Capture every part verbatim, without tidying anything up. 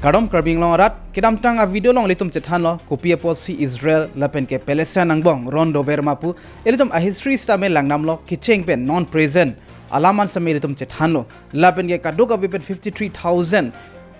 Kardom Karbi Anglong arat, kedamtang a-video along ilitum chethanlo, kopi apotsi Israel lapen ke Palestine angbong ron dover ma pu, ilitum a-history sitame langdamlo, kecheng pen non present alam an sitame ilitum chethanlo, lapen ke kadokave pen fifty-three thousand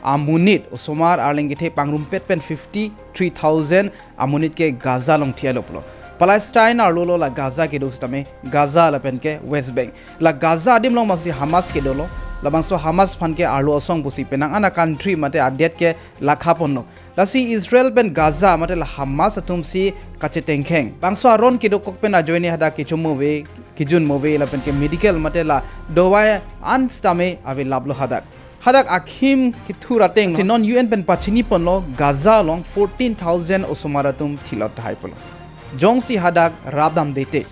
amonit, osomar arleng kethe pangrumpet pen fifty-three thousand amonit ke Gaza along thi-etlo pulo. Palestine arlo lo la Gaza kedo sitame, Gaza lapen ke West Bank. La Gaza adim along masi Hamas kedolo. Labangso Hamas aphan ke arlo asong pusi penang an a-country mate adet ke lakha ponlo. Lasi Israel pen Gaza mate la Hamas atum si kachetengkheng. Bangso aron kedokok pen ajoine hadak kecho move, kejun move lapen ke medical mate la dawai an sitame ave laplo hadak. Hadak akhim kethur ateng si non U N pen pachini ponlo Gaza along fourteen thousand osomar atum thilot hai pulo. Jongsi hadak rapdam dete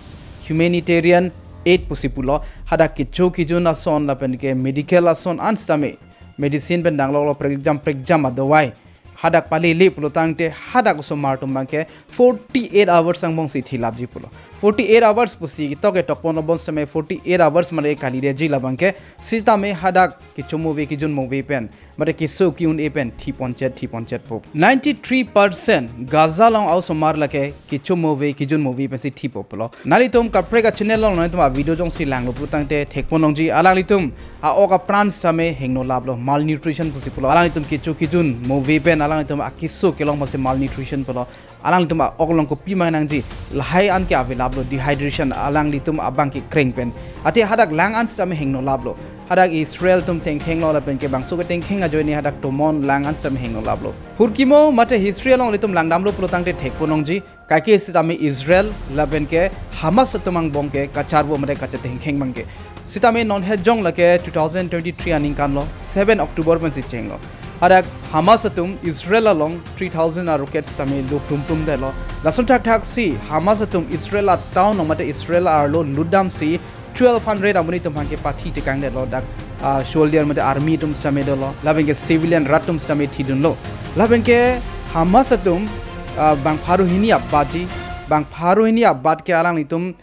humanitarian aid pusi pulo, hadak kecho kejun ason lapen ke medical ason an sitame, medicine pen dangloklo prekjam prekjam adawai hadak palele pulo tangte hadak osomar atum abangke forty-eight hours angbong si thilapji pulo. Forty-eight hours pusi tok etok pon obon sitame forty-eight hours mane kalidetji labangke, sitame hadak kecho move kejun move pen mate keso ke-un-e pen thi ponchet thi ponchet po. Ninety-three percent Gaza along a-osomar lake kecho move kejun move pensi thipo pulo. Nanglitum kaprek a-channel along nanglitum a-video jongsi langlo pulo tangte thekpon longji, alanglitum a-ok apran sitame hingno laplo, malnutrition pusi pulo. Alanglitum kecho kejun move pen alanglitum akeso kelong masi malnutrition pulo. Alanglitum a-ok along kopi ma nangji, lahai an ke ave laplo, dehydration, alanglitum abang kekreng pen. Athe hadak lang an sitame hingno laplo. Hadak Israel atum tengkhenglo lapen ke bangso ketengkheng ajoine hadak tomon lang an sitame hingno laplo. Phurkimo mate history along ilitum langdamlo pulo tangte thekpon longji, kaike sitame Israel lapen ke Hamas atum angbong ke kacharvo mate kachetengkheng abangke. Sitame non hejong lake two thousand twenty-three aningkan lo, seven October pensi chenglo. Hadak Hamas atum Israel along three thousand a-rocket sitame lo tum tum detlo. Lason thakthak si Hamas atum Israel a-town along mate Israel arlo lutdam si twelve hundred amonit atum abangke pathi tekang detlo, dak, ah, soldier mate army atum sitame dolo, lapen ke civilian rat atum sitame thidunlo. Lapen ke Hamas atum, ah, bang pharo hini abatji, bang pharo hini abat ke alanglitum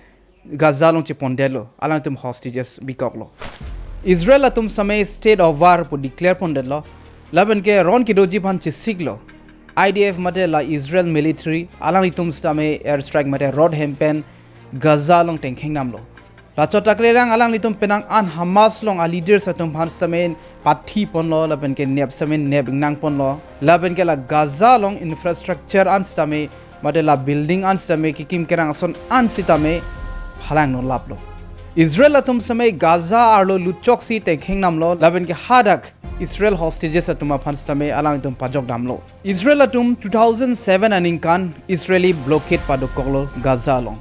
Gaza along chepondetlo, alanglitum hostages bikoklo. Israel atum sitame state of war pu declare pondetlo. Lapen ke ron kedoji aphan chesiklo. I D F mate la Israel military alanglitum sitame airstrike mate rot hem pen Gaza along tengkheng damlo. Lachot akle lang alanglitum penang an Hamas along a-leaders atum aphan sitame pathi ponlo, lapen ke nep sitame nep ingnang ponlo. Lapen ke la Gaza along infrastructure an sitame mate la building an sitame kekim kerang ason an sitame phalangno laplo. Israel atum sitame Gaza arlo lutchok si tengkheng damlo, lapen ke hadak Israel hostages atum aphan sitame alanglitum pajok damlo. Israel atum two thousand seven aningkan Israeli blockade padokoklo Gaza along.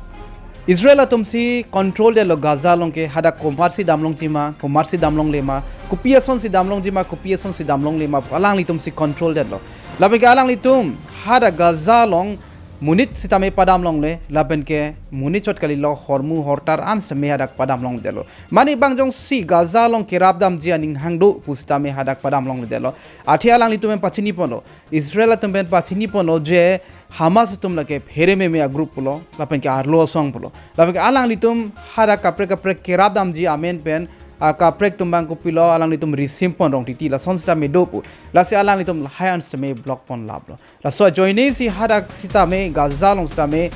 Israel atum si control detlo Gaza along ke, hadak komatsi damlongji ma, komatsi damlongle ma, kopi ason si damlongji ma, kopi ason si damlongle ma, alanglitum si control detlo. Lapen ke alanglitum hadak Gaza along monit sitame padam longle, lapen ke monit chot kalilo, hormu hortar an sitame hadak padam longledetlo. Mane bang jongsi Gaza along kerap damji aning hang do pu sitame hadak padam longledetlo. Athe alanglitum pen pachini ponlo, Israel atum pen pachini ponlo je Hamas atum lake phere meme a-group pulo, lapen ke arlo asong pulo. Lapen ke alanglitum hadak kaprek kaprek kerap damji amen pen, ah, kaprek atum abang kopilo, alanglitum risim pon rong titi, lason sitame do pu. Lasi alanglitum lahai an sitame block pon laplo. Laso ajoine si hadak sitame Gaza along sitame,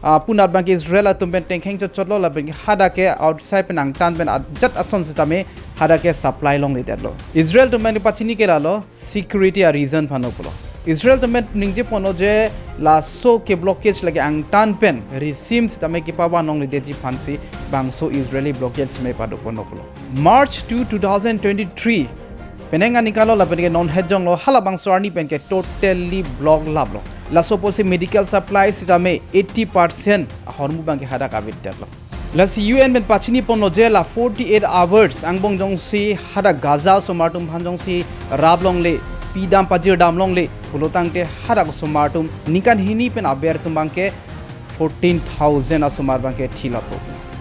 ah, punat abangke Israel atum pen tengkheng chotchotlo, lapen ke hadak ke outside pen angtan pen ajat ason sitame hadak ke supply longledetlo. Israel atum pen pachini ke lalo security a-reason aphanlo pulo. Israel atum pen ningje ponlo je laso ke blockade lake angtan pen risim sitame kepavan longledetji aphansi bangso Israeli blockade sitame pado ponlo pulo. March two, two thousand twenty-three penang aningkan lo lapen ke non hejong lo halabangso arni pen ke totally block laplo. Laso apotsi medical supply sitame eighty percent ahormu abangke hadak avedetlo. Lasi U N pen pachini ponlo je la forty-eight hours angbong jongsi hadak Gaza osomar atum aphan jongsi rap longle, pidam pajir dam longle pulo tangte hadak osomar atum ningkan hini pen aber atum abangke fourteen thousand asomar abangke thilappo.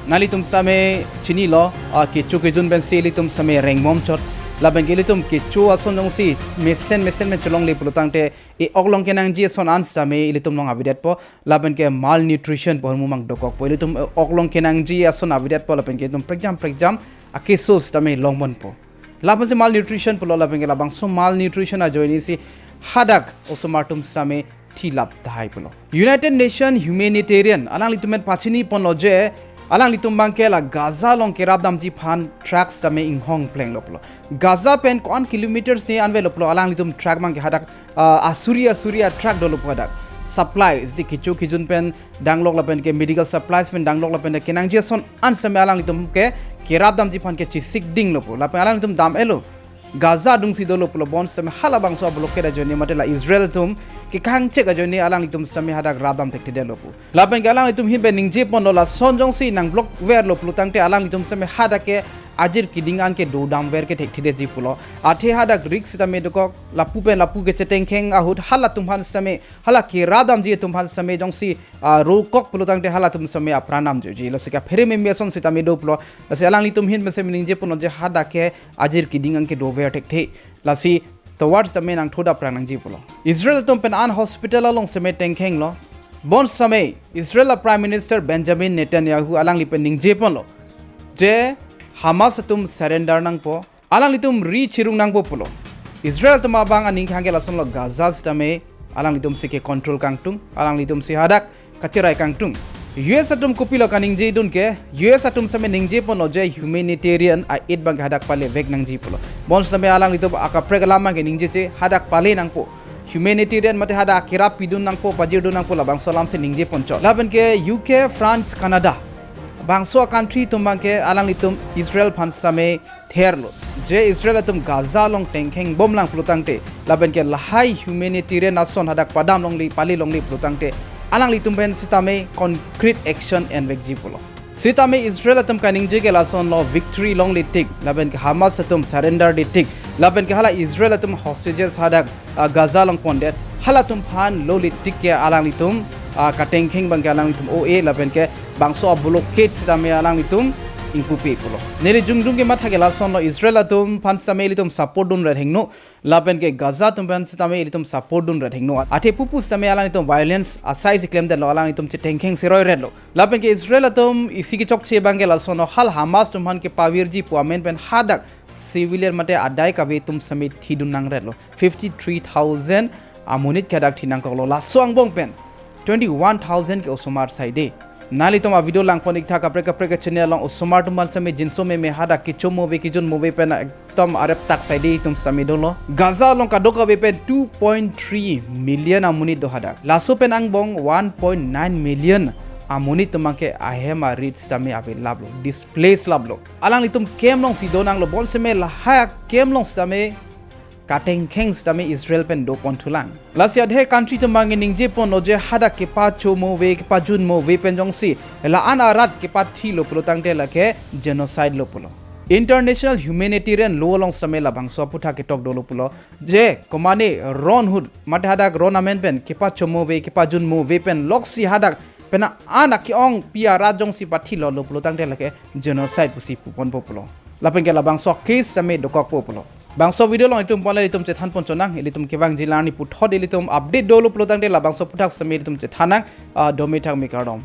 Nanglitum sitame chinilo, ah, kecho kejun pensi ilitum sitame rengmom chot. Lapen ke ilitum kecho ason jongsi mesen mesen pen cholongle pulo tangte e-ok along kenangji ason an sitame ilitum along avedetpo. Lapen ke malnutrition pu ahormu abang dokokpo. Ilitum e-ok along kenangji ason avedetpo, lapen ke ilitum prekjam prekjam akeso sitame longponpo. Lapensi malnutrition pulo, lapen ke labangso malnutrition ajoinesi hadak osomar atum sitame thilap tahai pulo. United Nation Humanitarian alanglitum pen pachini ponlo je alanglitum abangke la Gaza along kerap damji aphan truck sitame inghong plenglo pulo. Gaza pen ko-an kilometers ne anvelo pulo, alanglitum truck abangke hadak, ah, asuri asuri a truck dolo pu hadak. Supplies di kecho kejun pen danglok lapen ke medical supplies pen danglok lapen ke kenangji ason an sitame alanglitum ke kerap damji aphan ke chesik dinglo pu. Lapen alanglitum dam-etlo. Gaza adungsi dolo pulo, bonsitame halabangso blockade ajoine mate la Israel atum kekangchek ajoine alanglitum sitame hadak rap dam thekthedetlo pu. Lapen ke alanglitum ahin pen ningje ponlo, lason jongsi nang block verlo pulo tangte alanglitum sitame hadak ke ajir keding an ke dodam ver ke thekthedetji pulo. Athe hadak risk sitame dokok, lapu pen lapu kechetengkheng ahut halatum aphan sitame, hala kerap damji atum aphan sitame jongsi, ah, rokok pulo tangte halatum sitame apran namjoji. Lasi kaphere meme ason sitame do pulo. Lasi alanglitum ahin pen sitame ningje ponlo je hadak ke ajir keding an ke dover thekthe. Lasi tovar sitame nangthu dapprang nangji pulo. Israel atum pen an hospital along sitame tengkhenglo. Bonsitame Israel a Prime Minister Benjamin Netanyahu alangli pen ningje ponlo je Hamas atum surrender nangpo, alanglitum ri chirung nangpo pulo. Israel atum abang aning kehang ke lasonlo, Gaza sitame alanglitum si ke control kangtung, alanglitum si hadak kacherai kangtung. U S atum kopilo kaningjedun ke, U S atum sitame ningje ponlo je humanitarian a aid abangke hadak palevek nangji pulo. Bonsitame alanglitum akaprek alam abangke ningjeche hadak pale nangpo. Humanitarian mate hadak kerap pidun nangpo, pajirdun nangpo, labangso alam si ningje ponchot. Lapen ke U K, France, Canada, bangso a country atum abangke alanglitum Israel aphan sitame therlo je Israel atum Gaza along tengkheng bomlang pulo tangte lapen ke lahai humanitarian ason hadak padam longle, pale longle pulo tangte alanglitum pen sitame concrete action envekji pulo. Sitame Israel atum kaningje ke lasonlo, victory longle tik, lapen ke Hamas atum surrender le tik, lapen ke hala Israel atum hostages hadak, ah, Gaza along pondet, halatum aphan lole tik ke alanglitum, ah, katengkheng abangke alanglitum o-e, lapen ke bangso a blockade sitame alanglitum ingpupe pulo. Neli jungdung kematha ke lasonlo, Israel atum aphan sitame ilitum support dunret hingno, lapen ke Gaza atum aphan sitame ilitum support dunret hingno. Athe pupu sitame alanglitum violence asai si klemdetlo, alanglitum chetengkheng si roiretlo. Lapen ke Israel atum isi kechokche abangke lasonlo, hal Hamas atum aphan kepavirji pu amen pen hadak civilian mate adai kave atum sitame thidun nangretlo. Fifty-three thousand amonit ke hadak thi nangkoklo. Laso angbong pen twenty-one thousand ke osomar saide. Nanglitum a video langpon iktha kaprek kaprek ke channel along, osomar atum aphan sitame jinso meme hadak kecho move kejun move pen ekdom arep tak saide atum sitame dolo. Gaza along kadokave pen two point three million amonit do hadak. Laso pen angbong one point nine million amonit atum abangke ahem arit sitame ave laplo, displace laplo. Alanglitum camp alongsi do nanglo, bonsitame lahai camp along sitame katengkheng sitame Israel pen do ponthulang. Lasi adhe country atum abangke ningje ponlo je hadak kepacho move, kepajun move pen jongsi la-an arat kepathilo pulo tangte lake genocide lo pulo. International humanitarian law along sitame labangso aphuthak ketok dolo pulo je komane ron ahut mate hadak ron amen pen kepacho move, kepajun move pen loksi hadak pen an ake-ongpi arat jongsi pathilo lo pulo tangte lake genocide pusi puponpo pulo. Lapen ke labangso case sitame dokokpo pulo. Bangso video along itum ponle itum chethan ponchonang, ilitum kevangji alarni puthot ilitum update dolo pulo tangte labangso aphuthak sitame ilitum chethan nang, ah, dome thakme kardom.